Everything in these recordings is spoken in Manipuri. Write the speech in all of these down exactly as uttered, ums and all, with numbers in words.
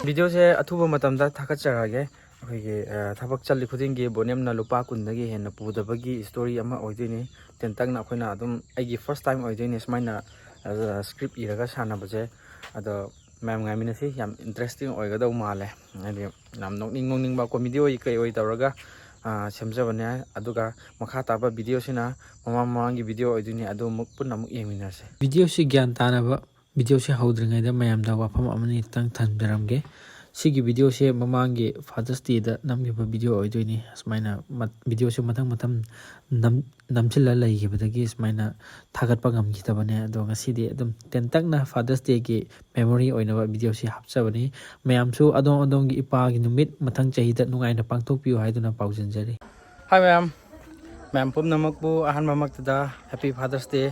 ꯚꯤꯗꯤꯑꯣꯁꯦ ꯑꯊꯨꯕ ꯃꯇꯝꯗ ꯊꯥꯒꯠꯆꯔꯛꯑꯒꯦ꯫ ꯑꯩꯈꯣꯏꯒꯤ ꯊꯕꯛ ꯆꯠꯂꯤ ꯈꯨꯗꯤꯡꯒꯤ ꯕꯣꯅꯦꯝꯅ ꯂꯨꯄꯥ ꯀꯨꯟꯗꯒꯤ ꯍꯦꯟꯅ ꯄꯨꯗꯕꯒꯤ ꯁ꯭ꯇꯣꯔꯤ ꯑꯃ ꯑꯣꯏꯗꯣꯏꯅꯤ꯫ ꯇꯦꯟꯇꯛꯅ ꯑꯩꯈꯣꯏꯅ ꯑꯗꯨꯝ, ꯑꯩꯒꯤ ꯐꯥꯔꯁ ꯇꯥꯏꯝ ꯑꯣꯏꯗꯣꯏꯅꯤ ꯁꯨꯃꯥꯏꯅ ꯁ꯭ꯀ꯭ꯔꯤꯞ ꯏꯔꯒ ꯁꯥꯟꯅꯕꯁꯦ꯫ ꯑꯗꯣ ꯃꯌꯥꯝ ꯉꯥꯏꯃꯤꯟꯅꯁꯤ꯫ ꯌꯥꯝ ꯏꯟꯇꯔꯦꯁꯇꯤꯡ ꯑꯣꯏꯒꯗꯧ ꯃꯥꯜꯂꯦ꯫ ꯍꯥꯏꯗꯤ ꯌꯥꯝ ꯅꯣꯛꯅꯤꯡ ꯅꯣꯛꯅꯤꯡꯕ ꯀꯣꯃꯦꯗꯤ ꯑꯣꯏ ꯀꯩ ꯑꯣꯏ ꯇꯧꯔꯒ ꯁꯦꯝꯖꯕꯅꯦ꯫ ꯑꯗꯨꯒ ꯃꯈꯥ ꯇꯥꯕ ꯚꯤꯗꯤꯑꯣꯁꯤꯅ ꯃꯃꯥꯡ ꯃꯃꯥꯡꯒꯤ ꯚꯤꯗꯤꯑꯣ ꯑꯣꯏꯗꯣꯏꯅꯤ꯫ ꯑꯗꯨ ꯑꯃꯨꯛ ꯄꯨꯟꯅ ꯑꯃꯨꯛ ꯌꯦꯡꯃꯤꯟꯅꯔꯁꯦ꯫ ꯚꯤꯗꯤꯑꯣꯁꯤ ꯒ꯭ꯌꯥꯟ ꯇꯥꯅꯕ, ꯚꯤꯗꯤꯑꯣꯁꯤ ꯍꯧꯗ꯭ꯔꯤꯉꯩꯗ ꯃꯌꯥꯝꯗ ꯋꯥꯐꯝ ꯑꯃꯅꯤꯇꯪ ꯊꯝꯖꯔꯝꯒꯦ꯫ ꯁꯤꯒꯤ ꯚꯤꯗꯤꯑꯣꯁꯦ ꯃꯃꯥꯡꯒꯤ ꯐꯥꯗꯔꯁ ꯗꯦꯗ ꯅꯝꯈꯤꯕ ꯚꯤꯗꯤꯑꯣ ꯑꯣꯏꯗꯣꯏꯅꯤ꯫ ꯑꯁꯨꯃꯥꯏꯅ ꯃꯠ-, ꯚꯤꯗꯤꯑꯣꯁꯦ ꯃꯊꯪ ꯃꯊꯪ ꯅꯝ-, ꯅꯝꯁꯤꯜꯂ ꯂꯩꯈꯤꯕꯗꯒꯤ ꯁꯨꯃꯥꯏꯅ ꯊꯥꯒꯠꯄ ꯉꯝꯈꯤꯗꯕꯅꯦ꯫ ꯑꯗꯣ ꯉꯁꯤꯗꯤ ꯑꯗꯨꯝ ꯇꯦꯟꯇꯛꯅ ꯐꯥꯗꯔꯁ ꯗꯦꯒꯤ ꯃꯦꯃꯣꯔꯤ ꯑꯣꯏꯅꯕ ꯚꯤꯗꯤꯑꯣꯁꯤ ꯍꯥꯞꯆꯕꯅꯤ꯫ ꯃꯌꯥꯝꯁꯨ ꯑꯗꯣꯝ ꯑꯗꯣꯝꯒꯤ ꯏꯄꯥꯒꯤ ꯅꯨꯃꯤꯠ ꯃꯊꯪ ꯆꯍꯤꯗ ꯅꯨꯡꯉꯥꯏꯅ ꯄꯥꯡꯊꯣꯛꯄꯤꯌꯨ ꯍꯥꯏꯗꯨꯅ ꯄꯥꯎꯖꯦꯜꯖꯔꯤ꯫ ꯍꯥꯏ ꯃꯌꯥꯝ, ꯃꯌꯥꯝ ꯄꯨꯝꯅꯃꯛꯄꯨ ꯑꯍꯥꯟꯕꯃꯛꯇꯗ ꯍꯦꯄꯤ ꯐꯥꯗꯔꯁ ꯗꯦ꯫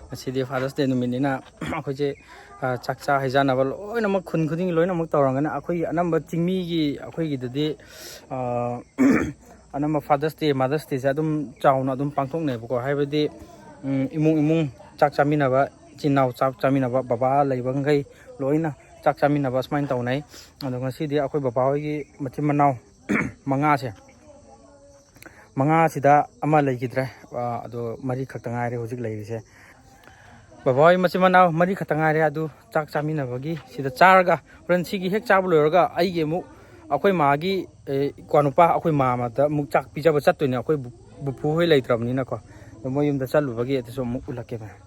ꯉꯁꯤꯗꯤ ꯐꯥꯗꯔꯁ ꯗꯦ ꯅꯨꯃꯤꯠꯅꯤꯅ ꯑꯩꯈꯣꯏꯁꯦ, ꯑ, ꯆꯥꯛ ꯆꯥ ꯍꯩꯖꯥꯟꯅꯕ ꯂꯣꯏꯅꯃꯛ ꯈꯨꯟ ꯈꯨꯗꯤꯡꯒꯤ ꯂꯣꯏꯅꯃꯛ ꯇꯧꯔꯝꯒꯅꯤ꯫ ꯑꯩꯈꯣꯏꯒꯤ ꯑꯅꯝꯕ ꯆꯤꯡꯃꯤꯒꯤ ꯑꯩꯈꯣꯏꯒꯤꯗꯗꯤ, ꯑ, ꯑꯅꯝꯕ ꯐꯥꯗꯔꯁ ꯗꯦ, ꯃꯥꯗꯔꯁ ꯗꯦꯁꯦ ꯑꯗꯨꯝ ꯆꯥꯎꯅ ꯑꯗꯨꯝ ꯄꯥꯡꯊꯣꯛꯅꯩꯕꯀꯣ꯫ ꯍꯥꯏꯕꯗꯤ, ꯎꯝ, ꯏꯃꯨꯡ ꯏꯃꯨꯡ ꯆꯥꯛ ꯆꯥꯃꯤꯟꯅꯕ, ꯏꯆꯤꯟ ꯏꯅꯥꯎ ꯆꯥꯛ ꯆꯥꯃꯤꯟꯅꯕ, ꯕꯕꯥ ꯂꯩꯕꯈꯩ ꯂꯣꯏꯅ ꯆꯥꯛ ꯆꯥꯃꯤꯟꯅꯕ ꯁꯨꯃꯥꯏꯅ ꯇꯧꯅꯩ꯫ ꯑꯗꯣ ꯉꯁꯤꯗꯤ ꯑꯩꯈꯣꯏ ꯕꯕꯥ ꯍꯣꯏꯒꯤ ꯃꯆꯤꯟ ꯃꯅꯥꯎ ꯃꯉꯥꯁꯦ, ꯃꯉꯥꯁꯤꯗ ꯑꯃ ꯂꯩꯈꯤꯗ꯭ꯔꯦ꯫ ꯑ, ꯑꯗꯣ ꯃꯔꯤ ꯈꯛꯇ ꯉꯥꯏꯔꯦ ꯍꯧꯖꯤꯛ ꯂꯩꯔꯤꯁꯦ꯫ ꯕꯕꯥ ꯍꯣꯏ ꯃꯆꯤꯟ ꯃꯅꯥꯎ ꯃꯔꯤ ꯈꯛꯇ ꯉꯥꯏꯔꯦ꯫ ꯑꯗꯨ ꯆꯥꯛ ꯆꯥꯃꯤꯟꯅꯕꯒꯤ ꯁꯤꯗ ꯆꯥꯔꯒ ꯍꯣꯔꯦꯟ ꯁꯤꯒꯤ ꯍꯦꯛ ꯆꯥꯕ ꯂꯣꯏꯔꯒ ꯑꯩꯒꯤ ꯑꯃꯨꯛ ꯑꯩꯈꯣꯏ ꯃꯥꯒꯤ, ꯑꯦ, ꯏꯀ꯭ꯋꯥ ꯅꯨꯄꯥ ꯑꯩꯈꯣꯏ ꯃꯥꯃꯗ ꯑꯃꯨꯛ ꯆꯥꯛ ꯄꯤꯖꯕ ꯆꯠꯇꯣꯏꯅꯦ꯫ ꯑꯩꯈꯣꯏ ꯕꯨ-, ꯕꯨꯄꯨ ꯍꯣꯏ ꯂꯩꯇ꯭ꯔꯕꯅꯤꯅꯀꯣ꯫ ꯑꯗꯣ ꯃꯣꯏ ꯌꯨꯝꯗ ꯆꯠꯂꯨꯕꯒꯤ ꯑꯗꯨꯁꯨ ꯑꯃꯨꯛ ꯎꯠꯂꯛꯀꯦ ꯃꯌꯥꯝ꯫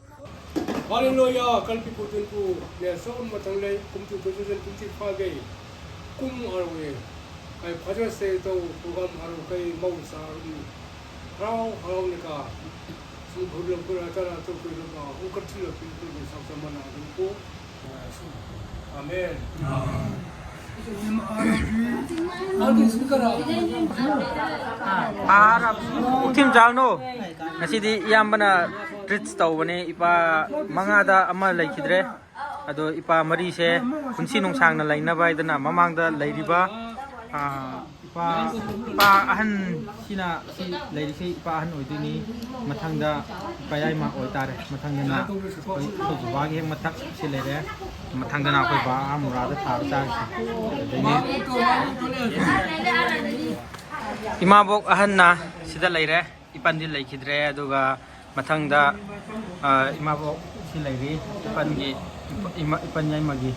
Hallelujah, kalpi putin pu, ne som matang lei, kum tu tu tu tu ti fa gei, kum arwe, kai Father's Day to, program arwe kai mau sa arwe, harau, harau ne ka, sum khur lo khur ata la to khur lo ka, u ka ti lo pi khur lo sa sa mana arwe ko. Amen. ꯎꯈꯤꯝ ꯆꯥꯎꯅꯣ꯫ ꯉꯁꯤꯗꯤ ꯏꯌꯥꯝꯕꯅ ꯇ꯭ꯔꯤꯠꯁ ꯇꯧꯕꯅꯦ꯫ ꯏꯄꯥ ꯃꯉꯥꯗ ꯑꯃ ꯂꯩꯈꯤꯗ꯭ꯔꯦ꯫ ꯑꯗꯣ ꯏꯄꯥ ꯃꯔꯤꯁꯦ ꯄꯨꯟꯁꯤ ꯅꯨꯡꯁꯥꯡꯅ ꯂꯩꯅꯕ ꯍꯥꯏꯗꯅ ꯃꯃꯥꯡꯗ ꯂꯩꯔꯤꯕ, ꯑꯥ, ꯏꯄꯥ, ꯏꯄꯥ ꯑꯍꯟ ꯁꯤꯅ, ꯁꯤ ꯂꯩꯔꯤꯁꯤ ꯏꯄꯥ ꯑꯍꯟ ꯑꯣꯏꯗꯣꯏꯅꯤ꯫ ꯃꯊꯪꯗ ꯏꯄꯥ ꯌꯥꯏꯃ ꯑꯣꯏꯇꯥꯔꯦ꯫ ꯃꯊꯪꯗꯅ ꯑꯩꯈꯣꯏ, ꯑꯩꯈꯣꯏ ꯕꯕꯥꯒꯤ ꯍꯦꯛ ꯃꯊꯛ ꯁꯤ ꯂꯩꯔꯦ꯫ ꯃꯊꯪꯗꯅ ꯑꯩꯈꯣꯏ ꯕꯥ ꯑꯥ ꯃꯨꯔꯥꯗ ꯊꯥꯕ ꯆꯥꯔꯤꯁꯤ꯫ ꯑꯗꯨꯗꯩꯅꯦ ꯏꯃꯥꯕꯣꯛ ꯑꯍꯟꯅ ꯁꯤꯗ ꯂꯩꯔꯦ꯫ ꯏꯄꯟꯗꯤ ꯂꯩꯈꯤꯗ꯭ꯔꯦ꯫ ꯑꯗꯨꯒ ꯃꯊꯪꯗ, ꯑ, ꯏꯃꯥꯕꯣꯛ ꯁꯤ ꯂꯩꯔꯤ, ꯏꯄꯟꯒꯤ, ꯏꯄ-, ꯏꯃꯥ, ꯏꯄꯟ ꯌꯥꯏꯃꯒꯤ꯫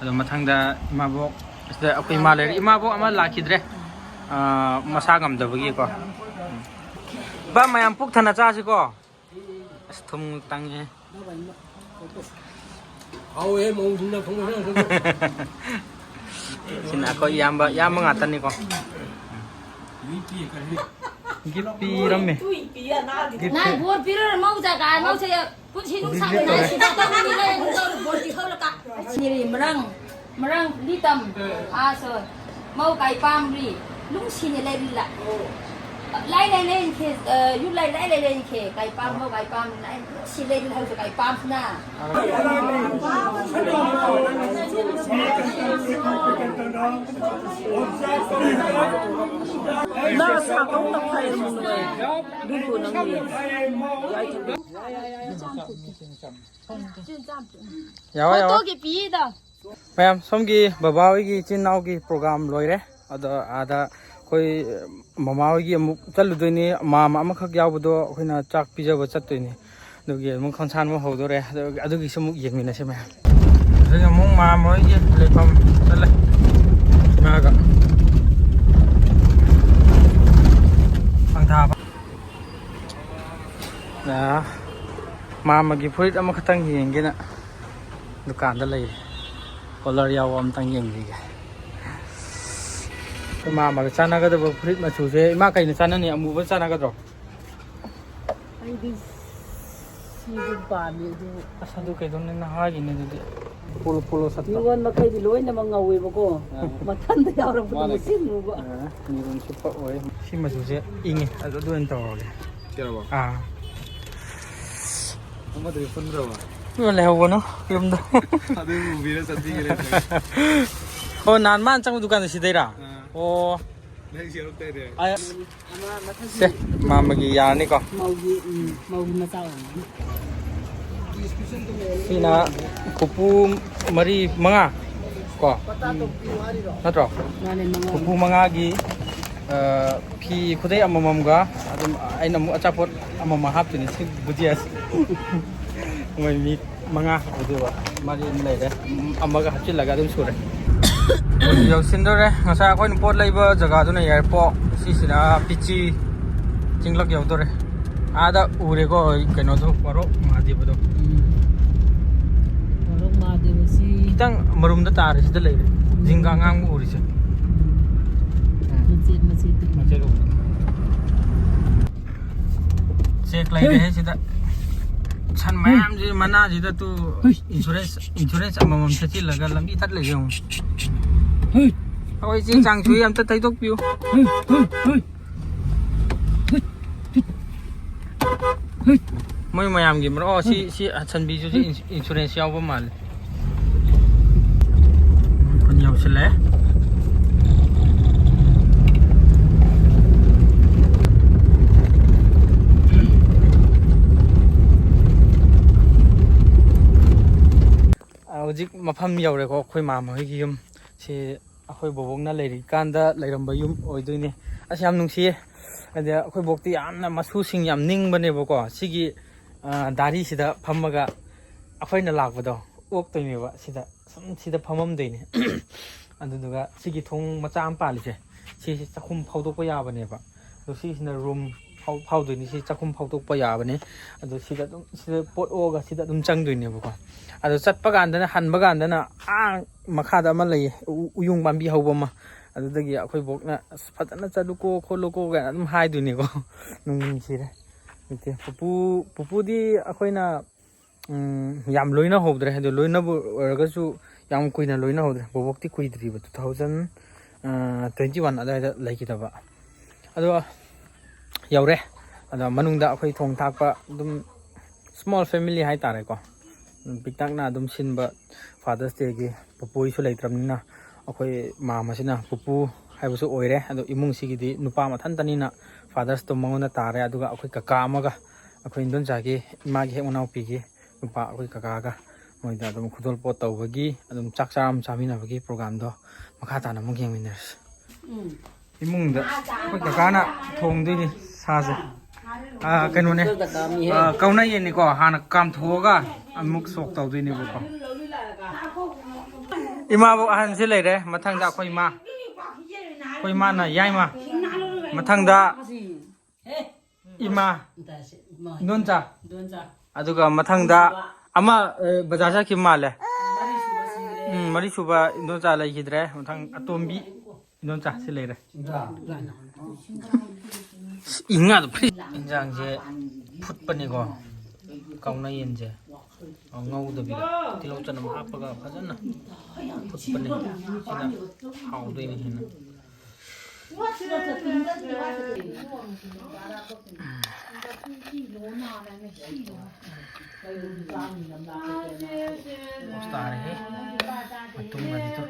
ꯑꯗꯣ ꯃꯊꯪꯗ ꯏꯃꯥꯕꯣꯛ, ꯁꯤꯗ ꯑꯩꯈꯣꯏ ꯏꯃꯥ ꯂꯩꯔꯤ꯫ ꯏꯃꯥꯕꯣꯛ ꯑꯃ ꯂꯥꯛꯈꯤꯗ꯭ꯔꯦ, ꯑ, ꯃꯁꯥ ꯉꯝꯗꯕꯒꯤꯀꯣ꯫ ꯕꯥ, ꯃꯌꯥꯝ ꯄꯨꯛ ꯊꯟꯅ ꯆꯥꯁꯤꯀꯣ꯫ ꯑꯁ, ꯊꯨꯝ ꯇꯪꯉꯦ꯫ ꯍꯥꯎꯋꯦ, ꯃꯧꯁꯤꯡꯅ ꯊꯣꯡꯕꯁꯦ꯫ ꯁꯤꯅ ꯑꯩꯈꯣꯏ ꯏꯌꯥꯝꯕ, ꯏꯌꯥꯝꯕ ꯉꯥꯛꯇꯅꯤꯀꯣ꯫ ꯒꯤꯐ ꯄꯤꯔꯝꯃꯦ꯫ ꯒꯤꯐ꯫ ꯅꯪ ꯕꯣꯔ ꯄꯤꯔꯨꯔꯣ, ꯃꯧ ꯖꯒꯥ, ꯃꯧꯁꯦ ꯄꯨꯟꯁꯤ ꯅꯨꯡꯁꯥꯡꯅ ꯁꯤꯗ ꯇꯧꯔꯅꯤ, ꯂꯩ ꯑꯗꯨꯝ ꯇꯧꯔꯣ, ꯕꯣꯔ ꯄꯤꯍꯧꯔꯣ ꯀꯥ꯫ ꯁꯤꯔꯤ ꯃꯔꯪ, ꯃꯔꯪ ꯂꯤꯇꯝ, ꯑꯥꯁꯣ, ꯃꯧ ꯀꯥꯏ ꯄꯥꯝꯔꯤ, ꯂꯨꯡꯁꯤꯅ ꯂꯩꯔꯤꯂ꯫ ꯂꯥꯏ ꯂꯩ ꯂꯩ ꯏꯟꯈꯦ, ꯑ, ꯌꯨ ꯂꯥꯏ ꯂꯥꯏ ꯂꯩ ꯂꯩ ꯏꯟꯈꯦ, ꯀꯥꯏ ꯄꯥꯝ, ꯃꯧ ꯀꯥꯏ ꯄꯥꯝ, ꯂꯥꯏ ꯂꯨꯡꯁꯤ ꯂꯩꯔꯤ ꯍꯧꯖꯤꯛ ꯀꯥꯏ ꯄꯥꯝꯁꯤꯅ꯫ ꯅꯪ ꯑꯁꯥꯕ ꯑꯃ ꯇꯧꯈꯥꯏꯔꯝꯃꯣ ꯅꯣꯏ꯫ ꯑꯗꯨꯏ ꯀꯣꯟꯅ ꯑꯃꯨꯛ ꯌꯦꯡꯁꯤ꯫ ꯌꯥꯏ, ꯊꯝꯃꯦ꯫ ꯌꯥꯋꯥ, ꯌꯥꯋꯥ꯫ ꯐꯣꯇꯣꯒꯤ ꯄꯤꯌꯦꯗ꯫ ꯃꯌꯥꯝ, ꯁꯣꯝꯒꯤ ꯕꯕꯥ ꯍꯣꯏꯒꯤ ꯏꯆꯤꯟ ꯏꯅꯥꯎꯒꯤ ꯄ꯭ꯔꯣꯒꯥꯝ ꯂꯣꯏꯔꯦ꯫ ꯑꯗꯣ ꯑꯥꯗ ꯑꯩꯈꯣꯏ ꯃꯃꯥ ꯍꯣꯏꯒꯤ ꯑꯃꯨꯛ ꯆꯠꯂꯨꯗꯣꯏꯅꯤ꯫ ꯃꯥꯝꯃ ꯑꯃꯈꯛ ꯌꯥꯎꯕꯗꯣ ꯑꯩꯈꯣꯏꯅ ꯆꯥꯛ ꯄꯤꯖꯕ ꯆꯠꯇꯣꯏꯅꯤ꯫ ꯑꯗꯨꯒꯤ ꯑꯃꯨꯛ ꯈꯣꯟꯁꯥꯟ ꯑꯃꯨꯛ ꯍꯧꯗꯣꯔꯦ꯫ ꯑꯗꯨ, ꯑꯗꯨꯒꯤꯁꯨ ꯑꯃꯨꯛ ꯌꯦꯡꯃꯤꯟꯅꯁꯤ ꯃꯌꯥꯝ꯫ ꯍꯧꯖꯤꯛ ꯑꯃꯨꯛ ꯃꯥꯝꯃ ꯍꯣꯏꯒꯤ ꯂꯩꯐꯝ ꯆꯠꯂꯦ꯫ ꯏꯃꯥꯒ ꯄꯪꯊꯥꯕ꯫ ꯑ, ꯃꯥꯝꯃꯒꯤ ꯐꯨꯔꯤꯠ ꯑꯃꯈꯛꯇꯪ ꯌꯦꯡꯒꯦꯅ ꯗꯨꯀꯥꯟꯗ ꯂꯩꯔꯤ꯫ ꯀꯣꯂꯔ ꯌꯥꯎꯕ ꯑꯝꯇꯪ ꯌꯦꯡꯕꯤꯒꯦ꯫ ꯑꯩꯈꯣꯏ ꯃꯥꯝꯃꯒ ꯆꯥꯟꯅꯒꯗꯕ ꯐꯨꯔꯤꯠ ꯃꯆꯨꯁꯦ꯫ ꯏꯃꯥ, ꯀꯩꯅ ꯆꯥꯟꯅꯅꯤ? ꯑꯃꯨꯕ ꯆꯥꯟꯅꯒꯗ꯭ꯔꯣ? ꯑꯩꯗꯤ ꯁꯤꯁꯨ ꯄꯥꯝꯃꯤ ꯑꯗꯨ꯫ ꯑꯁ, ꯑꯗꯨ ꯀꯩꯗꯧꯅꯤ, ꯅꯍꯥꯒꯤꯅꯦ ꯑꯗꯨꯗꯤ꯫ Polo, polo ꯁꯠꯇꯣ꯫ ꯃꯤꯉꯣꯟ ꯃꯈꯩꯗꯤ ꯂꯣꯏꯅꯃꯛ ꯉꯧꯋꯦꯕꯀꯣ꯫ ꯑꯥ꯫ ꯃꯊꯟꯗ ꯌꯥꯎꯔꯛꯄꯗꯣ ꯃꯥꯅꯦ꯫ ꯃꯨꯁꯤꯟ ꯃꯨꯕ꯫ ꯑꯥ, ꯃꯤꯔꯨꯝ ꯁꯨꯞꯄ ꯑꯣꯏ꯫ ꯁꯤ ꯃꯆꯨꯁꯦ ꯏꯪꯉꯤ, ꯑꯗꯨ, ꯑꯗꯨ ꯑꯣꯏꯅ ꯇꯧꯔꯒꯦ꯫ ꯁꯤꯔꯕꯣ? ꯑꯥ꯫ ꯑꯃꯗꯨꯗꯤ ꯄꯨꯟꯗ꯭ꯔꯕꯣ? ꯂꯩꯍꯧꯕꯅꯣ ꯌꯨꯝꯗ꯫ ꯑꯗꯨ ꯎꯕꯤꯔ ꯆꯠꯄꯤꯒꯦ ꯂꯩꯇ꯭ꯔꯦ꯫ ꯑꯣ, ꯅꯍꯥꯟ ꯃꯥꯅ ꯆꯪꯕ ꯗꯨꯀꯥꯟꯗ ꯁꯤꯗꯩꯔꯥ? ꯑꯥ꯫ ꯑꯣ꯫ ꯅꯪ ꯁꯤ ꯌꯥꯎꯔꯛꯇꯥꯏꯅꯦ꯫ ꯑ, ꯑꯃ ꯃꯊꯛꯀꯤ ꯁꯦ, ꯃꯥꯃꯒꯤ ꯌꯥꯔꯅꯤꯀꯣ? ꯃꯧꯒꯤ, ꯎꯝ, ꯃꯧꯒꯤ ꯃꯆꯥ ꯑꯣꯏꯔꯝꯒꯅꯤ꯫ ꯁꯤꯅ ꯄꯨꯄꯨ ꯃꯔꯤ, ꯃꯉꯥ ꯀꯣ? ꯅꯠꯇ꯭ꯔꯣ? ꯃꯥꯅꯦ, ꯃꯉꯥ꯫ ꯄꯨꯄꯨ ꯃꯉꯥꯒꯤ, ꯑ, ꯐꯤ ꯈꯨꯗꯩ ꯑꯃꯃꯝꯒ ꯑꯗꯨꯝ ꯑꯩꯅ ꯑꯃꯨꯛ ꯑꯆꯥꯄꯣꯠ ꯑꯃꯃꯝ ꯍꯥꯞꯇꯣꯏꯅꯤ ꯁꯤ ꯕꯨꯖꯤꯌꯥꯁꯦ꯫ ꯃꯣꯏ ꯃꯤ ꯃꯉꯥ ꯑꯣꯏꯗꯣꯏꯕ꯫ ꯃꯔꯤ ꯑꯃ ꯂꯩꯔꯦ꯫ ꯑꯃꯒ ꯍꯥꯞꯆꯤꯜꯂꯒ ꯑꯗꯨꯝ ꯁꯨꯔꯦ꯫ ꯌꯧꯁꯤꯟꯗꯣꯔꯦ꯫ ꯉꯁꯥꯏ ꯑꯩꯈꯣꯏꯅ ꯄꯣꯠ ꯂꯩꯕ ꯖꯒꯥꯗꯨꯅ ꯌꯥꯏꯔꯤꯄꯣꯛ, ꯁꯤꯁꯤꯅ ꯄꯤꯆꯤ ꯆꯤꯡꯂꯛ ꯌꯧꯗꯣꯔꯦ꯫ ꯑꯥꯗ ꯎꯔꯦꯀꯣ, ꯀꯩꯅꯣꯗꯣ, ꯋꯥꯔꯣꯛ ꯃꯍꯥꯗꯦꯕꯗꯣ꯫ ꯎꯝ꯫ ꯋꯥꯔꯣꯛ ꯃꯍꯥꯗꯦꯕꯁꯤ ꯈꯤꯇꯪ ꯃꯔꯨꯝꯗ ꯇꯥꯔꯦ, ꯁꯤꯗ ꯂꯩꯔꯦ꯫ ꯎꯝ꯫ ꯖꯤꯡꯒ ꯑꯉꯥꯡꯕ ꯎꯔꯤꯁꯦ꯫ ꯎꯝ꯫ ꯎꯝ꯫ ꯃꯆꯦꯠ ꯃꯆꯦꯠ꯫ ꯃꯆꯦꯠ ꯎꯕꯗꯣ꯫ ꯆꯦꯛ ꯂꯩꯔꯦꯍꯦ ꯁꯤꯗ꯫ ꯁꯟ ꯃꯌꯥꯝꯁꯤ ꯃꯅꯥꯁꯤꯗ ꯇꯨ ꯍꯨꯏ꯫ Insurance, insurance ꯑꯃꯃꯝ ꯁꯦꯠꯆꯤꯜꯂꯒ ꯂꯝꯕꯤ ꯊꯠ ꯂꯩꯔꯦ ꯌꯦꯡꯉꯨ꯫ ꯍꯨꯏ꯫ ꯑꯩꯈꯣꯏ ꯆꯦ ꯆꯥꯡꯁꯨꯏ ꯑꯝꯇ ꯇꯩꯊꯣꯛꯄꯤꯌꯨ꯫ ꯍꯨꯏ, ꯍꯨꯏ, ꯍꯨꯏ꯫ ꯍꯨꯏ꯫ ꯃꯣꯏ ꯃꯌꯥꯝꯒꯤ ꯃꯔꯣ-, ꯑꯣ, ꯁꯤ, ꯁꯤ ꯍꯠꯁꯟꯕꯤꯁꯨ ꯁꯤ ꯏꯟꯁꯨꯔꯦꯟꯁ ꯌꯥꯎꯕ ꯃꯥꯜꯂꯦ꯫ ꯈꯨꯟ ꯌꯧꯁꯤꯜꯂꯛꯑꯦ꯫ ꯑ, ꯍꯧꯖꯤꯛ ꯃꯐꯝ ꯌꯧꯔꯦꯀꯣ, ꯑꯩꯈꯣꯏ ꯃꯥꯃ ꯍꯣꯏꯒꯤ ꯌꯨꯝ꯫ ꯁꯤ ꯑꯩꯈꯣꯏ ꯕꯣꯕꯣꯛꯅ ꯂꯩꯔꯤꯀꯥꯟꯗ ꯂꯩꯔꯝꯕ ꯌꯨꯝ ꯑꯣꯏꯗꯣꯏꯅꯦ꯫ ꯑꯁ, ꯌꯥꯝ ꯅꯨꯡꯁꯤꯌꯦ꯫ ꯑꯗ ꯑꯩꯈꯣꯏ ꯕꯣꯛꯇꯤ ꯌꯥꯝꯅ ꯃꯁꯨꯁꯤꯡ ꯌꯥꯝ ꯅꯤꯡꯕꯅꯦꯕꯀꯣ꯫ ꯁꯤꯒꯤ, ꯑ, ꯗꯥꯔꯤꯁꯤꯗ ꯐꯝꯃꯒ ꯑꯩꯈꯣꯏꯅ ꯂꯥꯛꯄꯗꯣ ꯑꯣꯛꯇꯣꯏꯅꯦꯕ ꯁꯤꯗ꯫ ꯁꯨꯝ ꯁꯤꯗ ꯐꯝꯃꯝꯗꯣꯏꯅꯦ꯫ ꯑꯗꯨꯗꯨꯒ ꯁꯤꯒꯤ ꯊꯣꯡ ꯃꯆꯥ ꯑꯃ ꯄꯥꯜꯂꯤꯁꯦ, ꯁꯤꯁꯦ ꯆꯥꯛꯈꯨꯝ ꯐꯥꯎꯗꯣꯛꯄ ꯌꯥꯕꯅꯦꯕ꯫ ꯑꯗꯣ ꯁꯤꯁꯤꯅ ꯔꯨꯝ ꯐꯥꯎ-, ꯐꯥꯎꯗꯣꯏꯅꯤ꯫ ꯁꯤ ꯆꯥꯛꯈꯨꯝ ꯐꯥꯎꯗꯣꯛꯄ ꯌꯥꯕꯅꯦ꯫ ꯑꯗꯣ ꯁꯤꯗ ꯑꯗꯨꯝ, ꯁꯤꯗ ꯄꯣꯠ ꯑꯣꯛꯑꯒ ꯁꯤꯗ ꯑꯗꯨꯝ ꯆꯪꯗꯣꯏꯅꯦꯕꯀꯣ꯫ ꯑꯗꯣ ꯆꯠꯄ ꯀꯥꯟꯗꯅ, ꯍꯟꯕ ꯀꯥꯟꯗꯅ ꯑꯥ ꯃꯈꯥꯗ ꯑꯃ ꯂꯩꯌꯦ, ꯎ-, ꯎꯌꯨꯡ ꯄꯥꯝꯕꯤ ꯍꯧꯕ ꯑꯃ꯫ ꯑꯗꯨꯗꯒꯤ ꯑꯩꯈꯣꯏ ꯕꯣꯛꯅ, "ꯑꯁ, ꯐꯖꯅ ꯆꯠꯂꯨꯀꯣ, ꯈꯣꯠꯂꯨꯀꯣ" ꯀꯥꯏꯅ ꯑꯗꯨꯝ ꯍꯥꯏꯗꯣꯏꯅꯦꯀꯣ꯫ ꯅꯨꯡꯕꯨ ꯅꯨꯡꯁꯤꯔꯦ꯫ ꯅꯠꯇꯦ, ꯄꯨꯄꯨ, ꯄꯨꯄꯨꯗꯤ ꯑꯩꯈꯣꯏꯅ ꯎꯝ, ꯌꯥꯝ ꯂꯣꯏꯅꯍꯧꯗ꯭ꯔꯦ꯫ ꯑꯗꯨ ꯂꯣꯏꯅꯕ ꯑꯣꯏꯔꯒꯁꯨ ꯌꯥꯝ ꯀꯨꯏꯅ ꯂꯣꯏꯅꯍꯧꯗ꯭ꯔꯦ꯫ ꯕꯣꯕꯣꯛꯇꯤ ꯀꯨꯏꯗ꯭ꯔꯤꯕ, two thousand, ꯑ, twenty one ꯑꯗꯨꯋꯥꯏꯗ ꯂꯩꯈꯤꯗꯕ꯫ ꯑꯗꯣ ꯌꯧꯔꯦ꯫ ꯑꯗꯣ ꯃꯅꯨꯡꯗ ꯑꯩꯈꯣꯏ ꯊꯣꯡ ꯊꯥꯛꯄ ꯑꯗꯨꯝ small family ꯍꯥꯏꯇꯥꯔꯦꯀꯣ꯫ ꯄꯤꯛꯇꯛꯅ ꯑꯗꯨꯝ ꯁꯤꯟꯕ Father's Dayꯒꯤ꯫ ꯄꯨꯄꯨ ꯍꯣꯏꯁꯨ ꯂꯩꯇ꯭ꯔꯕꯅꯤꯅ ꯑꯩꯈꯣꯏ ꯃꯥꯝꯃꯁꯤꯅ ꯄꯨꯄꯨ ꯍꯥꯏꯕꯁꯨ ꯑꯣꯏꯔꯦ꯫ ꯑꯗꯣ ꯏꯃꯨꯡꯁꯤꯒꯤꯗꯤ ꯅꯨꯄꯥ ꯃꯊꯟꯇꯅꯤꯅ Father's Day ꯃꯉꯣꯟꯗ ꯇꯥꯔꯦ꯫ ꯑꯗꯨꯒ ꯑꯩꯈꯣꯏ ꯀꯀꯥ ꯑꯃꯒ, ꯑꯩꯈꯣꯏ ꯏꯟꯗꯣꯟꯆꯥꯒꯤ ꯏꯃꯥꯒꯤ ꯍꯦꯛ ꯃꯅꯥꯎꯄꯤꯒꯤ ꯅꯨꯄꯥ, ꯑꯩꯈꯣꯏ ꯀꯀꯥꯒ ꯃꯣꯏꯗ ꯑꯗꯨꯝ ꯈꯨꯗꯣꯜꯄꯣꯠ ꯇꯧꯕꯒꯤ, ꯑꯗꯨꯝ ꯆꯥꯛ ꯆꯥꯔ ꯑꯃ ꯆꯥꯃꯤꯟꯅꯕꯒꯤ programꯗꯣ ꯃꯈꯥ ꯇꯥꯅ ꯑꯃꯨꯛ ꯌꯦꯡꯃꯤꯟꯅꯔꯁꯤ꯫ ꯏꯃꯨꯡꯗ ꯑꯩꯈꯣꯏ ꯀꯀꯥꯅ ꯊꯣꯡꯗꯣꯏꯅꯤ ꯁꯥꯁꯦ꯫ ꯑꯥ, ꯀꯩꯅꯣꯅꯦ꯫ ꯑꯥ, ꯀꯧꯅ ꯌꯦꯟꯅꯤꯀꯣ꯫ ꯍꯥꯟꯅ ꯀꯥꯝꯊꯣꯛꯑꯒ ꯑꯃꯨꯛ ꯁꯣꯛ ꯇꯧꯗꯣꯏꯅꯦꯕꯀꯣ꯫ ꯏꯃꯥꯕꯨ ꯑꯍꯟꯁꯤ ꯂꯩꯔꯦ꯫ ꯃꯊꯪꯗ ꯑꯩꯈꯣꯏ ꯏꯃꯥ, ꯑꯩꯈꯣꯏ ꯏꯃꯥꯅ ꯌꯥꯏꯃ꯫ ꯃꯊꯪꯗ ꯏꯃꯥ, ꯏꯟꯗꯣꯟꯆꯥ꯫ ꯑꯗꯨꯒ ꯃꯊꯪꯗ ꯑꯃ, ꯑ, ꯕꯖꯥꯔ ꯆꯠꯈꯤꯕ ꯃꯥꯜꯂꯦ꯫ ꯎꯝ, ꯃꯔꯤꯁꯨꯕ ꯏꯟꯗꯣꯟꯆꯥ ꯂꯩꯈꯤꯗ꯭ꯔꯦ꯫ ꯃꯊꯪ ꯑꯇꯣꯝꯕꯤ ꯏꯟꯗꯣꯟꯆꯥ ꯁꯤ ꯂꯩꯔꯦ꯫ ꯏꯉꯥꯗ ꯐ꯭ꯔꯤ꯫ ꯏꯟꯖꯥꯡꯁꯦ ꯐꯨꯠꯄꯅꯤꯀꯣ꯫ ꯀꯥꯎꯅ ꯌꯦꯟꯁꯦ ꯉꯧꯗꯕꯤꯗ ꯇꯤꯜꯍꯧ ꯆꯅꯝ ꯍꯥꯞꯄꯒ ꯐꯖꯅ ꯐꯨꯠꯄꯅꯦ꯫ ꯁꯤꯅ ꯍꯥꯎꯗꯣꯏꯅꯦ ꯍꯦꯟꯅ꯫ ꯇꯥꯔꯦꯍꯦ꯫ ꯃꯇꯨꯝꯒꯗꯤꯗꯣ꯫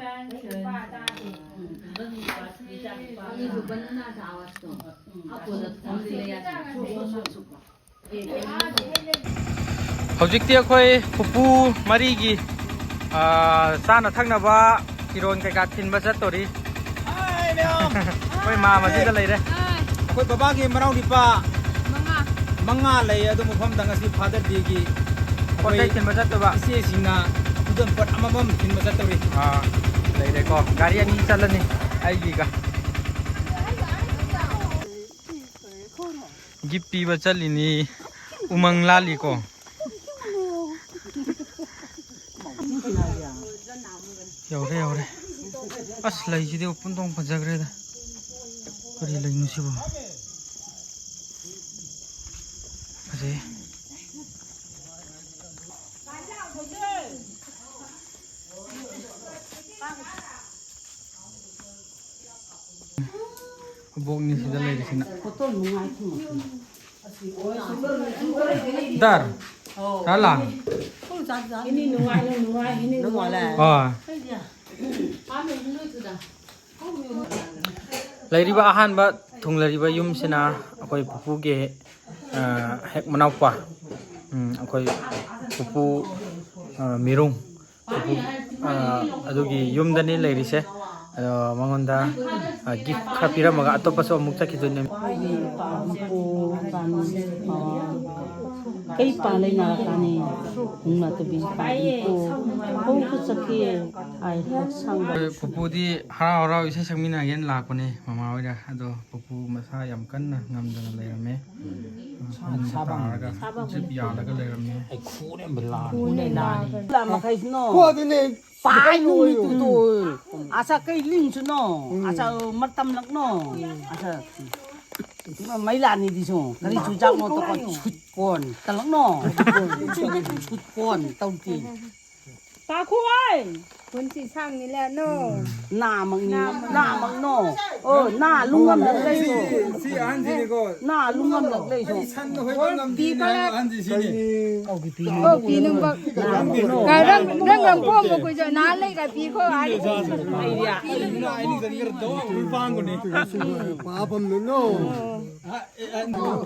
ꯍꯧꯖꯤꯛꯇꯤ ꯑꯩꯈꯣꯏ ꯄꯨꯄꯨ ꯃꯔꯤꯒꯤ, ꯑꯥ, ꯆꯥꯅ ꯊꯛꯅꯕ ꯐꯤꯔꯣꯟ ꯀꯩꯀꯥ ꯊꯤꯟꯕ ꯆꯠꯇꯣꯔꯤ꯫ ꯍꯥꯏ ꯃꯌꯥꯝ꯫ ꯑꯩꯈꯣꯏ ꯃꯥ ꯃꯁꯤꯗ ꯂꯩꯔꯦ꯫ ꯑꯩꯈꯣꯏ ꯕꯕꯥꯒꯤ ꯃꯅꯥꯎ ꯅꯨꯄꯥ ꯃꯉꯥ꯫ ꯃꯉꯥ ꯂꯩ꯫ ꯑꯗꯨ ꯃꯐꯝꯗ ꯉꯁꯤ Father Dayꯒꯤ ꯄꯣꯠ ꯆꯩ ꯑꯩꯈꯣꯏ ꯊꯤꯟꯕ ꯆꯠꯇꯣꯏꯕ꯫ ꯏꯆꯦꯁꯤꯡꯅ ꯈꯨꯗꯣꯜ ꯄꯣꯠ ꯑꯃꯃꯝ ꯊꯤꯟꯕ ꯆꯠꯇꯧꯔꯤ꯫ ꯑꯥ, ꯂꯩꯔꯦꯀꯣ꯫ ꯒꯥꯔꯤ ꯑꯅꯤ ꯆꯠꯂꯅꯤ ꯑꯩꯒꯤꯒ꯫ Gift ꯄꯤꯕ ꯆꯠꯂꯤꯅꯤ꯫ ꯎꯃꯪ ꯂꯥꯜꯂꯤꯀꯣ꯫ ꯌꯧꯔꯦ, ꯌꯧꯔꯦ꯫ ꯑꯁ, ꯂꯩꯁꯤꯗꯤ ꯎꯐꯨꯟ ꯊꯣꯡ ꯐꯖꯈ꯭ꯔꯦꯗ꯫ ꯀꯔꯤ ꯂꯩꯅꯣ ꯁꯤꯕꯣ? ꯐꯖꯩ꯫ ꯑꯕꯣꯛꯅꯤ ꯁꯤꯗ ꯂꯩꯔꯤꯁꯤꯅ꯫ ꯗꯔ꯫ ꯔꯥꯂꯥ꯫ ꯍꯤꯅꯤ ꯅꯨꯡꯉꯥꯏ, ꯅꯨꯡꯉꯥꯏ, ꯍꯤꯅꯤ ꯅꯨꯡꯉꯥꯏ꯫ ꯑꯣ꯫ ꯄꯥꯝꯃꯦ, ꯍꯤꯅꯤ ꯊꯨꯗ꯫ ꯂꯩꯔꯤꯕ ꯑꯍꯥꯟꯕ ꯊꯨꯡꯂꯔꯤꯕ ꯌꯨꯝꯁꯤꯅ ꯑꯩꯈꯣꯏ ꯄꯨꯄꯨꯒꯤ, ꯑ, ꯍꯦꯛ ꯃꯅꯥꯎꯄꯥ, ꯎꯝ, ꯑꯩꯈꯣꯏ ꯄꯨꯄꯨ, ꯑ, ꯃꯤꯔꯨꯡ, ꯄꯨꯄꯨ, ꯑ, ꯑꯗꯨꯒꯤ ꯌꯨꯝꯗꯅꯤ ꯂꯩꯔꯤꯁꯦ꯫ ꯑꯗꯣ ꯃꯉꯣꯟꯗ, ꯑ, gift ꯈꯔ ꯄꯤꯔꯝꯃꯒ ꯑꯇꯣꯞꯄꯁꯨ ꯑꯃꯨꯛ ꯆꯠꯈꯤꯗꯣꯏꯅꯦ꯫ ꯑꯩꯒꯤ ꯄꯥꯕꯨꯡꯄꯨ ꯀꯥꯟ-, ꯑ, ꯀꯩ ꯄꯥ ꯂꯩꯅꯔꯛꯀꯥꯅꯤ ꯅꯨꯡꯅ ꯇꯨꯕꯤ ꯄꯥꯕꯨꯡꯄꯨ ꯍꯧꯕ ꯆꯠꯈꯤ꯫ ꯑꯩ ꯍꯛꯁꯥꯡꯗ ꯑꯩꯈꯣꯏ ꯄꯨꯄꯨꯗꯤ ꯍꯔꯥꯎ ꯍꯔꯥꯎ ꯏꯁꯩ ꯁꯛꯃꯤꯟꯅꯒꯦꯅ ꯂꯥꯛꯄꯅꯦ ꯃꯃꯥ ꯍꯣꯏꯗ꯫ ꯑꯗꯣ ꯄꯨꯄꯨ ꯃꯁꯥ ꯌꯥꯝ ꯀꯟꯅ ꯉꯝꯗꯅ ꯂꯩꯔꯝꯃꯦ꯫ ꯐꯃꯨꯡꯗ ꯇꯥꯔꯒ drip ꯌꯥꯜꯂꯒ ꯂꯩꯔꯝꯃꯦ꯫ ꯂꯥ ꯃꯈꯩꯁꯤꯅꯣ꯫ ꯄꯥꯏ ꯅꯨꯃꯤꯠꯇꯨ ꯇꯣ꯫ ꯑꯁꯥ ꯀꯩ ꯂꯤꯡꯁꯨꯅꯣ꯫ ꯑꯁꯥ ꯃꯇꯝ ꯂꯛꯅꯣ꯫ ꯑꯁꯥ ꯃꯩ ꯂꯥꯅꯤꯗꯤꯁꯨ꯫ ꯀꯔꯤ ꯆꯨꯖꯥꯛꯅꯣ ꯇꯣ ꯁꯨꯠ ꯀꯣꯟ꯫ ꯇꯂꯛꯅꯣ꯫ ꯁꯨꯠ ꯀꯣꯟ ꯇꯧꯇꯤ꯫ ꯄꯥꯈꯣ ꯑꯩ꯫ ꯄꯨꯟꯁꯤ ꯁꯥꯡꯅꯤꯂꯦ ꯅꯣ꯫ ꯅꯥꯃꯛꯅꯤ, ꯅꯥꯃꯛ꯫ ꯅꯥꯃꯛꯅꯣ꯫ ꯑꯣ, ꯅꯥ ꯂꯨꯡꯉꯝꯂꯛ ꯂꯩꯁꯣ꯫ ꯁꯤ, ꯁꯤ ꯑꯍꯟꯁꯤꯅꯤꯀꯣ꯫ ꯅꯥ ꯂꯨꯡꯉꯝꯂꯛ ꯂꯩꯁꯣ꯫ ꯑꯩ ꯁꯟꯅ ꯍꯣꯏꯕ ꯉꯝꯗꯦꯅꯦ ꯍꯥꯏꯕ ꯑꯍꯟꯁꯤ ꯁꯤꯅꯤ꯫ ꯀꯧꯕꯤ ꯄꯤꯅꯨ꯫ ꯀꯧꯕꯤ ꯄꯤꯅꯨ꯫ ꯅꯥꯃꯛꯅꯣ꯫ ꯀ-, ꯔꯪ, ꯔꯪ, ꯔꯪ ꯄꯣꯝꯕ ꯀꯨꯏꯖ ꯅꯥ ꯂꯩꯒ ꯄꯤꯈꯣ ꯍꯥꯏ꯫ ꯑꯩꯅ ꯑꯩꯅ ꯆꯪꯒꯔ ꯗꯣ ꯎꯜ ꯄꯥꯡꯒꯅꯤ꯫ ꯄꯥꯄꯝꯗꯨꯅꯣ꯫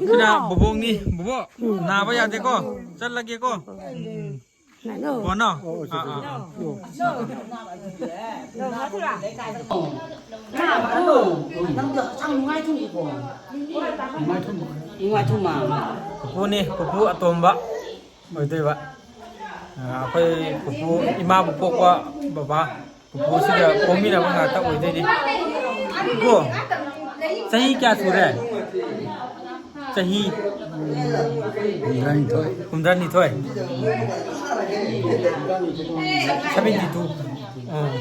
ꯁꯤꯅ ꯕꯣꯕꯣꯛꯅꯤ꯫ ꯕꯣꯕꯣꯛ, ꯅꯥꯕ ꯌꯥꯗꯦꯀꯣ꯫ ꯆꯠꯂꯒꯦꯀꯣ꯫ ꯀꯣꯟꯅꯣ? ꯑꯥ, ꯑꯥ, ꯑꯥ꯫ ꯅꯪꯗꯤ ꯍꯛꯆꯥꯡ ꯅꯨꯡꯉꯥꯏꯊꯣꯛꯏꯀꯣ꯫ ꯅꯨꯡꯉꯥꯏꯊꯣꯛ ꯃꯥ꯫ ꯄꯨꯄꯨꯅꯤ, ꯄꯨꯄꯨ ꯑꯇꯣꯝꯕ ꯑꯣꯏꯗꯣꯏꯕ꯫ ꯑꯥ, ꯑꯩꯈꯣꯏ ꯄꯨꯄꯨ, ꯏꯃꯥꯕꯨ ꯄꯣꯛꯄ ꯕꯕꯥ꯫ ꯄꯨꯄꯨꯁꯤꯒ ꯄꯣꯛꯃꯤꯟꯅꯕ ꯉꯥꯛꯇ ꯑꯣꯏꯗꯣꯏꯅꯤ꯫ ꯄꯨꯄꯨ, ꯆꯍꯤ ꯀꯌꯥ ꯁꯨꯔꯦ? ꯆꯍꯤ ꯍꯨꯝꯗ꯭ꯔꯥꯅꯤꯊꯣꯏ꯫ ꯍꯨꯝꯗ꯭ꯔꯥꯅꯤꯊꯣꯏ? Seventy two꯫ ꯑꯥ,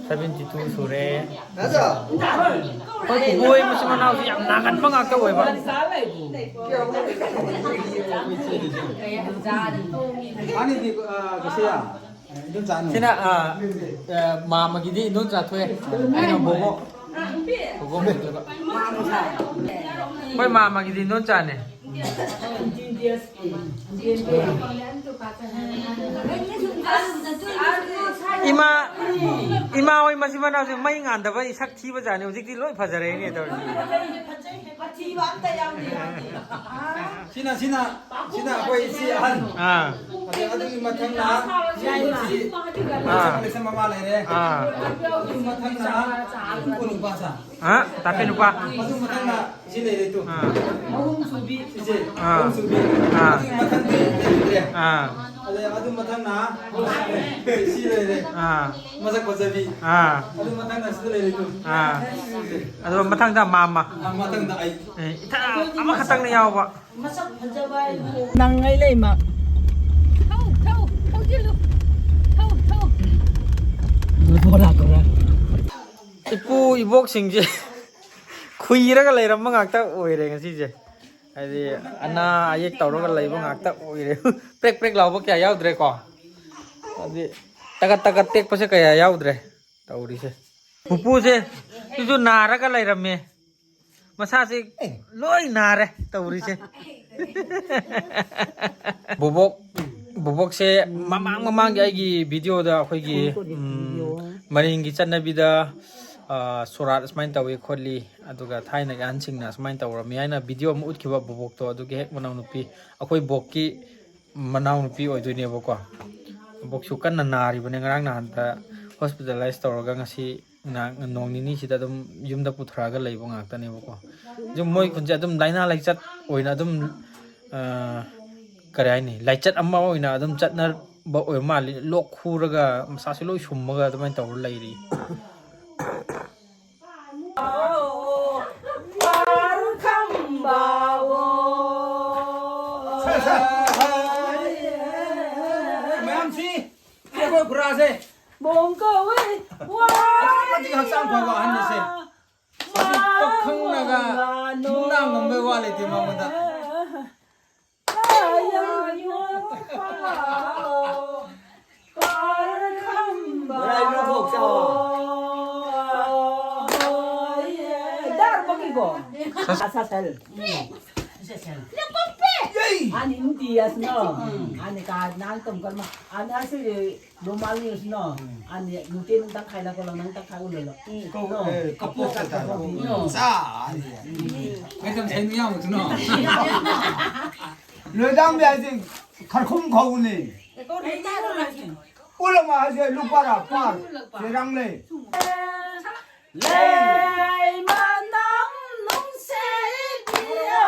seventy two ꯁꯨꯔꯦ꯫ ꯑꯩꯈꯣꯏ ꯄꯨꯄꯨ ꯍꯣꯏ ꯃꯆꯤꯟ ꯃꯅꯥꯎꯁꯤ ꯌꯥꯝ ꯅꯥꯒꯟꯕ ꯉꯥꯛꯇ ꯑꯣꯏꯕ꯫ ꯑꯅꯤꯗꯤ, ꯑꯥ, ꯀꯩꯁꯨ ꯌꯥ-, ꯏꯗꯣꯝꯆꯥꯅꯤ꯫ ꯁꯤꯅ, ꯑ, ꯑ, ꯃꯥꯝꯃꯒꯤꯗꯤ ꯏꯗꯣꯝꯆꯥ ꯊꯣꯛꯑꯦ꯫ ꯑꯩꯅ ꯕꯣꯕꯣꯛ꯫ ꯕꯣꯕꯣꯛ ꯑꯣꯏꯗꯣꯏꯕ꯫ ꯑꯩꯈꯣꯏ ꯃꯥꯝꯃꯒꯤꯗꯤ ꯏꯗꯣꯝꯆꯥꯅꯦ꯫ ꯏꯃꯥ, ꯏꯃꯥ ꯍꯣꯏ ꯃꯆꯤꯟ ꯃꯅꯥꯎꯁꯦ ꯃꯩ ꯉꯥꯟꯗꯕꯩ ꯁꯛ ꯊꯤꯕ ꯖꯥꯠꯅꯤ, ꯍꯧꯖꯤꯛꯇꯤ ꯂꯣꯏ ꯐꯖꯔꯦꯅꯦ ꯇꯧꯔꯤꯁꯦ꯫ ꯁꯤꯅ ꯁꯤꯅ ꯁꯤꯅ ꯑꯩꯈꯣꯏ ꯏꯆꯦ ꯑꯍꯟ꯫ ꯑꯥ꯫ ꯑꯗꯩ ꯑꯗꯨꯒꯤ ꯃꯊꯪꯅ ꯁꯤ ꯏꯆꯦ ꯑꯥ꯫ ꯂꯩꯁꯝ ꯃꯃꯥ ꯂꯩꯔꯦ꯫ ꯑꯥ꯫ ꯑꯗꯨꯒꯤ ꯃꯊꯪꯅ ꯏꯪꯈꯣꯜ ꯅꯨꯄꯥ ꯁꯥ꯫ ꯑꯥ, ꯇꯥꯐꯩ ꯅꯨꯄꯥ꯫ ꯑꯗꯨ ꯃꯊꯪꯅ ꯁꯤ ꯂꯩꯔꯦ ꯇꯨ꯫ ꯑꯥ꯫ ꯏꯆꯦ ꯑꯥ꯫ ꯑꯍꯨꯝ ꯁꯨꯕꯤ꯫ ꯑꯥ꯫ ꯑꯗꯨꯒꯤ ꯃꯊꯪꯗꯤ ꯂꯩꯇ꯭ꯔꯦ꯫ ꯑꯥ꯫ ꯑꯗꯩ ꯑꯗꯨ ꯃꯊꯪꯅ ꯁꯤ ꯂꯩꯔꯦ꯫ ꯑꯥ꯫ ꯃꯁꯛ ꯐꯖꯕꯤ꯫ ꯑꯥ꯫ ꯑꯗꯨ ꯃꯊꯪꯅ ꯁꯤꯗ ꯂꯩꯔꯦ ꯇꯨ꯫ ꯑꯥ꯫ ꯑꯗꯨꯒ ꯃꯊꯪꯗ ꯃꯥꯝꯃ꯫ ꯑ, ꯃꯊꯪꯗ ꯑꯩ꯫ ꯑꯦ, ꯏꯊꯛ ꯑꯃꯈꯛꯇꯪꯅ ꯌꯥꯎꯕ꯫ ꯅꯪꯉꯩ ꯂꯩꯃ꯫ ꯊꯧ ꯊꯧ ꯊꯧꯖꯤꯜꯂꯨ꯫ ꯊꯧ ꯊꯧ꯫ ꯏꯄꯨ ꯏꯕꯣꯛꯁꯤꯡꯁꯦ ꯈꯨꯏꯔꯒ ꯂꯩꯔꯝꯕ ꯉꯥꯛꯇ ꯑꯣꯏꯔꯦ ꯉꯁꯤꯁꯦ꯫ ꯍꯥꯏꯗꯤ ꯑꯅꯥ ꯑꯌꯦꯛ ꯇꯧꯔꯒ ꯂꯩꯕ ꯉꯥꯛꯇ ꯑꯣꯏꯔꯦ꯫ ꯄ꯭ꯔꯦꯛ ꯄ꯭ꯔꯦꯛ ꯂꯥꯎꯕ ꯀꯌꯥ ꯌꯥꯎꯗ꯭ꯔꯦꯀꯣ꯫ ꯍꯥꯏꯗꯤ ꯇꯒꯠ ꯇꯒꯠ ꯇꯦꯛꯄꯁꯦ ꯀꯌꯥ ꯌꯥꯎꯗ꯭ꯔꯦ ꯇꯧꯔꯤꯁꯦ꯫ ꯄꯨꯄꯨꯁꯦ ꯁꯤꯁꯨ ꯅꯥꯔꯒ ꯂꯩꯔꯝꯃꯦ꯫ ꯃꯁꯥꯁꯦ ꯂꯣꯏ ꯅꯥꯔꯦ ꯇꯧꯔꯤꯁꯦ꯫ ꯕꯣꯕꯣꯛ ꯕꯣꯕꯣꯛꯁꯦ ꯃꯃꯥꯡ ꯃꯃꯥꯡꯒꯤ ꯑꯩꯒꯤ ꯚꯤꯗꯤꯑꯣꯗ ꯑꯩꯈꯣꯏꯒꯤ ꯎꯝ, ꯃꯔꯤꯡꯒꯤ ꯆꯠꯅꯕꯤꯗ ꯑ, ꯁꯣꯔꯥꯠ ꯑꯁꯨꯃꯥꯏꯅ ꯇꯧꯏ ꯈꯣꯠꯂꯤ, ꯑꯗꯨꯒ ꯊꯥꯏꯅꯒꯤ ꯑꯍꯟꯁꯤꯡꯅ ꯑꯁꯨꯃꯥꯏꯅ ꯇꯧꯔꯝꯃꯤ ꯍꯥꯏꯅ ꯚꯤꯗꯤꯑꯣ ꯑꯃ ꯎꯠꯈꯤꯕ ꯕꯣꯕꯣꯛꯇꯣ, ꯑꯗꯨꯒꯤ ꯍꯦꯛ ꯃꯅꯥꯎꯅꯨꯄꯤ ꯑꯩꯈꯣꯏ ꯕꯣꯛꯀꯤ ꯃꯅꯥꯎꯅꯨꯄꯤ ꯑꯣꯏꯗꯣꯏꯅꯦꯕꯀꯣ꯫ ꯕꯣꯛꯁꯨ ꯀꯟꯅ ꯅꯥꯔꯤꯕꯅꯦ, ꯉꯔꯥꯡ ꯅꯍꯥꯟꯗ ꯍꯣꯁꯄꯤꯇꯥꯂꯥꯏꯁ ꯇꯧꯔꯒ ꯉꯁꯤ ꯅꯣꯡ ꯅꯤꯅꯤꯁꯤꯗ ꯑꯗꯨꯝ ꯌꯨꯝꯗ ꯄꯨꯊꯔꯛꯑꯒ ꯂꯩꯕ ꯉꯥꯛꯇꯅꯦꯕꯀꯣ꯫ ꯑꯗꯨꯝ ꯃꯣꯏ ꯈꯨꯟꯁꯦ ꯑꯗꯨꯝ ꯂꯥꯏꯅꯥ ꯂꯥꯏꯆꯠ ꯑꯣꯏꯅ ꯑꯗꯨꯝ ꯑ, ꯀꯔꯤ ꯍꯥꯏꯅꯤ, ꯂꯥꯏꯆꯠ ꯑꯃ ꯑꯣꯏꯅ ꯑꯗꯨꯝ ꯆꯠꯅꯕ ꯑꯣꯏꯕ ꯃꯥꯜꯂꯤ꯫ ꯂꯣꯛ ꯈꯨꯔꯒ ꯃꯁꯥꯁꯦ ꯂꯣꯏ ꯁꯨꯝꯃꯒ ꯑꯗꯨꯃꯥꯏꯅ ꯇꯧꯔ ꯂꯩꯔꯤ꯫ ꯃꯌꯥꯝꯁꯤ ꯑꯩꯈꯣꯏ ꯈꯨꯔꯥꯁꯦ ꯕꯣꯡ ꯀꯧꯏ꯫ ꯃꯇꯤꯛ ꯍꯛꯆꯥꯡ ꯐꯕ ꯑꯍꯟꯅꯤꯁꯦ꯫ ꯄꯥꯈꯪꯅꯒ ꯃꯨꯛꯅꯥ ꯉꯝꯕꯩ ꯋꯥ ꯂꯩꯇꯦ ꯃꯉꯣꯟꯗ꯫ Ani nuti asno. Ani ka nang tom kalma. Ani asi lo mali asno. Ani nuti nang takai la ko nang takai ulo lo. Ko, eh, kapo ka ta. No. Sa, ani. Ngai tam sai mi yang no. Lo dang bia jing kharkhum khau ni. Ulama haje lupara par. Serang le. Leimanang nungseipio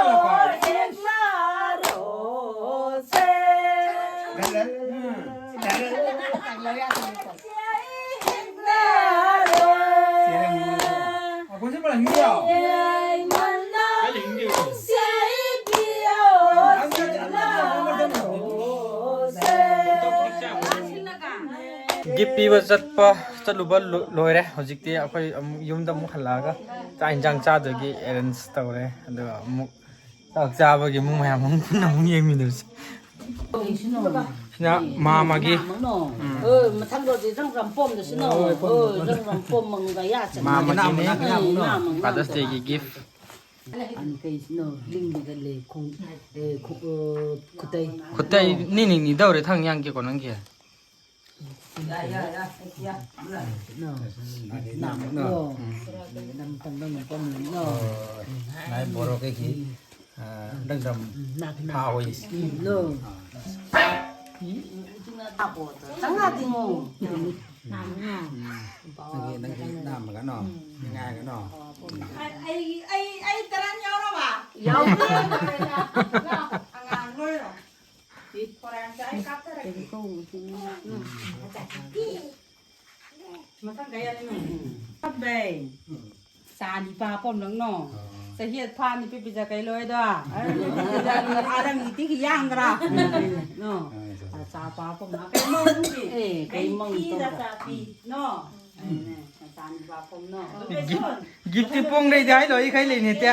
iklaro se. Iklaro. Leimanang nungseipio iklaro se. Gift ꯄꯤꯕ ꯆꯠꯄ, ꯆꯠꯂꯨꯕ ꯂꯣ-, ꯂꯣꯏꯔꯦ꯫ ꯍꯧꯖꯤꯛꯇꯤ ꯑꯩꯈꯣꯏ ꯑꯃꯨꯛ ꯌꯨꯝꯗ ꯑꯃꯨꯛ ꯍꯜꯂꯛꯑꯒ ꯆꯥꯛ ꯏꯟꯖꯥꯡ ꯆꯥꯗꯣꯏꯒꯤ arrange ꯇꯧꯔꯦ꯫ ꯑꯗꯨꯒ ꯑꯃꯨꯛ ꯆꯥꯛ ꯆꯥꯕꯒꯤ ꯑꯃꯨꯛ ꯃꯌꯥꯝ ꯑꯃꯨꯛ ꯄꯨꯟꯅ ꯑꯃꯨꯛ ꯌꯦꯡꯃꯤꯟꯅꯔꯁꯤ꯫ ꯁꯤꯅ ꯃꯥꯃꯒꯤ, ꯎꯝ꯫ ꯃꯊꯪꯗꯗꯤ ꯔꯪ ꯔꯪ ꯄꯣꯝꯗꯁꯤꯅꯣ꯫ ꯔꯪ ꯔꯪ ꯄꯣꯝꯃꯒ ꯌꯥ ꯆꯠꯅ꯫ ꯃꯥꯃꯒꯤꯅꯦ꯫ ꯎꯝ, ꯃꯥꯃ, ꯃꯥꯃ꯫ Father's Dayꯒꯤ gift꯫ ꯑꯅꯤ ꯀꯩꯁꯤꯅꯣ ꯂꯤꯡꯕꯒ ꯂꯩ ꯈꯣꯡ-, ꯑꯦ, ꯈꯣ-, ꯑ, ꯈꯨꯇꯩ꯫ ꯈꯨꯇꯩ ꯅꯤꯅꯤꯡꯅꯤꯗꯧꯔꯦ ꯊꯪ ꯌꯥꯡꯒꯦꯀꯣ ꯅꯪꯒꯤ꯫ ꯅꯣ꯫ ꯅꯣ꯫ ꯅꯝ ꯇꯝꯕ ꯉꯝꯕ ꯃꯤ ꯅꯣ꯫ ꯅꯥꯏ ꯕꯣꯔꯣ ꯀꯩꯒꯤ, ꯑ, ꯗꯪꯗꯝ ꯅꯥ, ꯅꯥ꯫ ꯐꯥ ꯍꯣꯏ꯫ ꯅꯣ꯫ ꯆꯪꯉꯥ ꯇꯤꯡꯉꯣ꯫ ꯅꯪꯒꯤ, ꯅꯪꯒꯤ ꯅꯥꯝꯃꯒꯅꯣ꯫ ꯉꯥꯏꯒꯅꯣ꯫ ꯑꯩ, ꯑꯩ, ꯑꯩ ꯇꯔꯥ ꯌꯥꯎꯔꯕ? ꯌꯥꯎꯗꯦ꯫ ꯑꯉꯥꯡ ꯂꯣꯏꯔꯣ? ꯈꯣꯏꯔꯥꯡꯁꯦ ꯑꯩ ꯀꯥꯞꯊꯔꯛꯀꯦ꯫ ꯃꯊꯪ ꯀꯩ ꯍꯥꯏꯔꯤꯅꯣ? ꯀꯞꯄꯦ꯫ ꯆꯥ ꯅꯤꯄꯥ ꯄꯣꯝꯂꯛꯅꯣ꯫ ꯆꯍꯤ ꯐꯥꯅꯤ ꯄꯤꯕꯤꯖ ꯀꯩ ꯂꯣꯏꯗꯣ꯫ ꯑꯔꯪ ꯏꯇꯤꯒꯤ ꯌꯥꯡꯗ꯭ꯔꯥ? ꯅꯣ꯫ ꯆꯥ ꯄꯥ ꯄꯣꯝꯅ ꯀꯩ ꯃꯧ ꯅꯨꯄꯤ? ꯑꯦ, ꯀꯩ ꯃꯧ ꯀꯩ ꯇꯧꯕ? ꯆꯥ ꯄꯤ? ꯅꯣ꯫ Gift ꯄꯣꯡ ꯂꯩꯗꯤ ꯍꯥꯏꯗꯣ ꯑꯩ ꯈꯩ ꯂꯩꯅꯦ ꯇꯦ꯫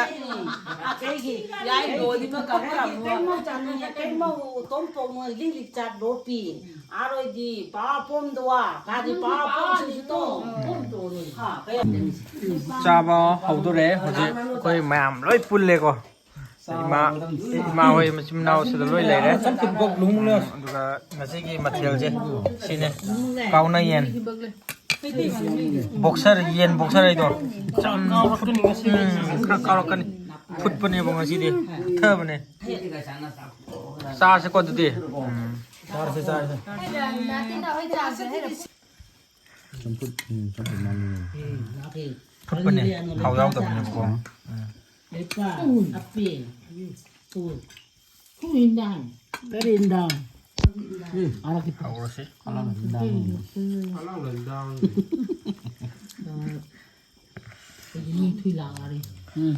ꯀꯩꯒꯤ? ꯌꯥꯏ ꯂꯣꯗꯤ ꯃ ꯀꯥ ꯀꯥ ꯃ꯫ ꯀꯩꯃꯧ ꯆꯥꯅꯤꯡꯉꯦ, ꯀꯩꯃꯧ ꯇꯣꯝ ꯄꯣꯡ ꯃ ꯂꯤꯛ ꯂꯤꯛ ꯆꯥꯠ ꯂꯣ ꯄꯤ꯫ ꯑꯥꯔꯣꯏꯗꯤ ꯄꯥ ꯄꯣꯝꯗꯣ ꯋꯥ, ꯀꯥꯗꯤ ꯄꯥ ꯄꯣꯝ ꯁꯤꯁꯨ ꯇꯣ꯫ ꯄꯣꯝ ꯇꯣ ꯂꯣꯏ꯫ ꯍꯥ, ꯀꯩ ꯆꯥꯕ ꯍꯧꯗꯣꯔꯦ ꯍꯧꯖꯤꯛ ꯑꯩꯈꯣꯏ ꯃꯌꯥꯝ ꯂꯣꯏ ꯄꯨꯜꯂꯦꯀꯣ꯫ ꯏꯃꯥ, ꯏꯃꯥ ꯍꯣꯏ ꯃꯆꯤꯟ ꯃꯅꯥꯎ ꯁꯤꯗ ꯂꯣꯏ ꯂꯩꯔꯦ꯫ ꯑꯗꯨꯒ ꯉꯁꯤꯒꯤ ꯃꯊꯦꯜꯁꯦ ꯁꯤꯅꯦ, ꯀꯥꯎꯅ ꯌꯦꯟ꯫ ꯕꯣꯛꯁꯔ, ꯌꯦꯟ ꯕꯣꯛꯁꯔ ꯍꯥꯏꯗꯣ꯫ ꯎꯝ, ꯈꯔ ꯀꯥꯎꯔꯛꯀꯅꯤ꯫ ꯐꯨꯠꯄꯅꯦꯕ ꯉꯁꯤꯗꯤ, ꯊꯕꯅꯦ꯫ ꯆꯥꯔꯁꯦꯀꯣ ꯑꯗꯨꯗꯤ꯫ ꯎꯝ꯫ ꯆꯥꯔꯁꯦ, ꯆꯥꯔꯁꯦ꯫ ꯆꯝꯐꯨꯠ, ꯎꯝ, ꯆꯝꯐꯨꯠ ꯃꯥꯜꯂꯤ꯫ ꯐꯨꯠꯄꯅꯦ, ꯊꯥꯎ ꯌꯥꯎꯗꯕꯅꯦꯕꯀꯣ꯫ ꯎꯝ꯫ ꯀꯔꯤ ꯏꯟꯖꯥꯡ? ꯍꯧꯔꯁꯤ꯫ ꯎꯝ꯫